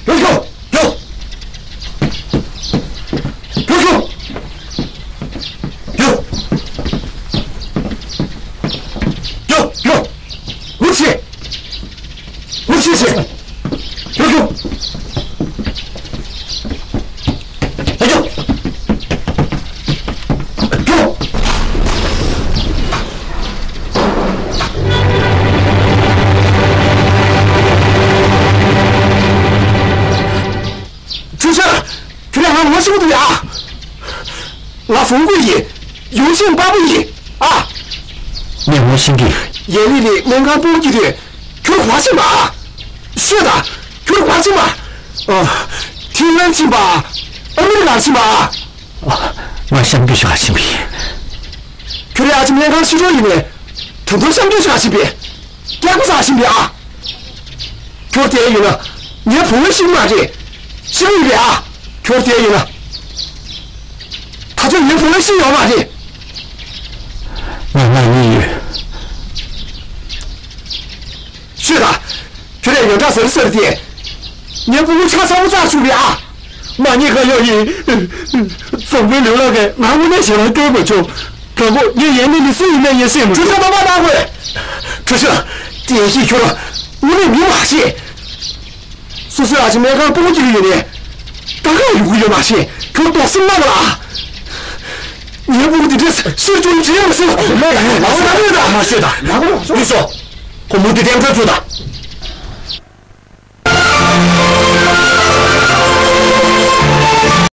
Let's go! Go! ང་ཧྥུང་ཀུའེ་ཡིན། ཡུང་ཆིང་པ་པོ་ཡིན། ཨ། ངས་ངོ་ཤེས་ཀྱི། ཡན་ལི་ལི་སྨན་ཁང་སྤོ་གི་དུས། ཁྱོད་ག་པར་ཕྱིན་པ། ཨ། ཤོད་དང་། ཁྱོད་ག་པར་ཕྱིན་པ། ཨ། ཐའེ་ཝན་ཕྱིན་པ། ཨ་མི་རི་ཀར་ཕྱིན་པ། ཨ། ང་གཤམ་སྐྱོད་ཞིག་ག་ཕྱིན་པ་ཡིན། ཁྱོད་རའི་ཨ་ཅེ་སྨན་ཁང་ཕྱི་དྲོ་ཡིན་ནས། ད་དུང་གཤམ་སྐྱོད་ཞིག་ག་ཕྱིན་པས། སྐྱག་པ་ཟ་ཕྱིན་པས་ཨ། ཁྱོད་དེ་ཡིན་ན། ངའི་བུ་མོ་ཤི་མ་རེད། ཤི་གི་ཡོད་པས་ཨ། ཁྱོད་དེ་ཡིན་ན། ད་ཚོད་ངའི་བུ་མོ་ཤི་ཡོད་མ་རེད། ང་མ་ཉེས་ཡོད། ཤོད་དང་། ཁྱོད་རས་ཡོན་བདག་ཟེར་ཟེར་དེ། ངའི་བུ་མོ་ཆ་ཚང་མ་བཙལ་བཅུག་པས་ཨ། མ་ཉེས་ག་ཡོད་ཡིན། རྫོང་དཔོན་ལུས་ལགས་ཀྱིས་ང་དངོས་གནས་ཞེ་དྲག་སྐྱོན་པ་བྱུང་། དྲང་པོ་ངས་ཡན་ལི་ལི་སུ་ཡིན་མིན་ངས་ཤེས་མི་ཐུབ། གྲུ་ཆུང་ཐོག་མ་གནང་དགོས། གྲུ་ཆུང་། དེ་ཡིན་ཁྱོད་རང་དངོས་གནས་མི་མ་ཤེས། སོ་སོའི་ཨ་ཅེ་སྨན་ཁང་སྤོ་གི་ཡོད་ནས། ད་ག་ཡོང་གི་ཡོད་མ་ཤེས། ཁྱོད་ལྟོགས་སེམས་མ་ལ་ཨ། ངའི་བུ་མོ་འདི་འདྲས་ཤི་བཅུག་ནི་བྱེད་མ་སྲིད། ལགས་སོ། ལགས་སོ། ལགས་སོ། ལུས་སོ། ཁོ་མོ་འདི་གཏན་འཁེལ་བཙུགས་དང་།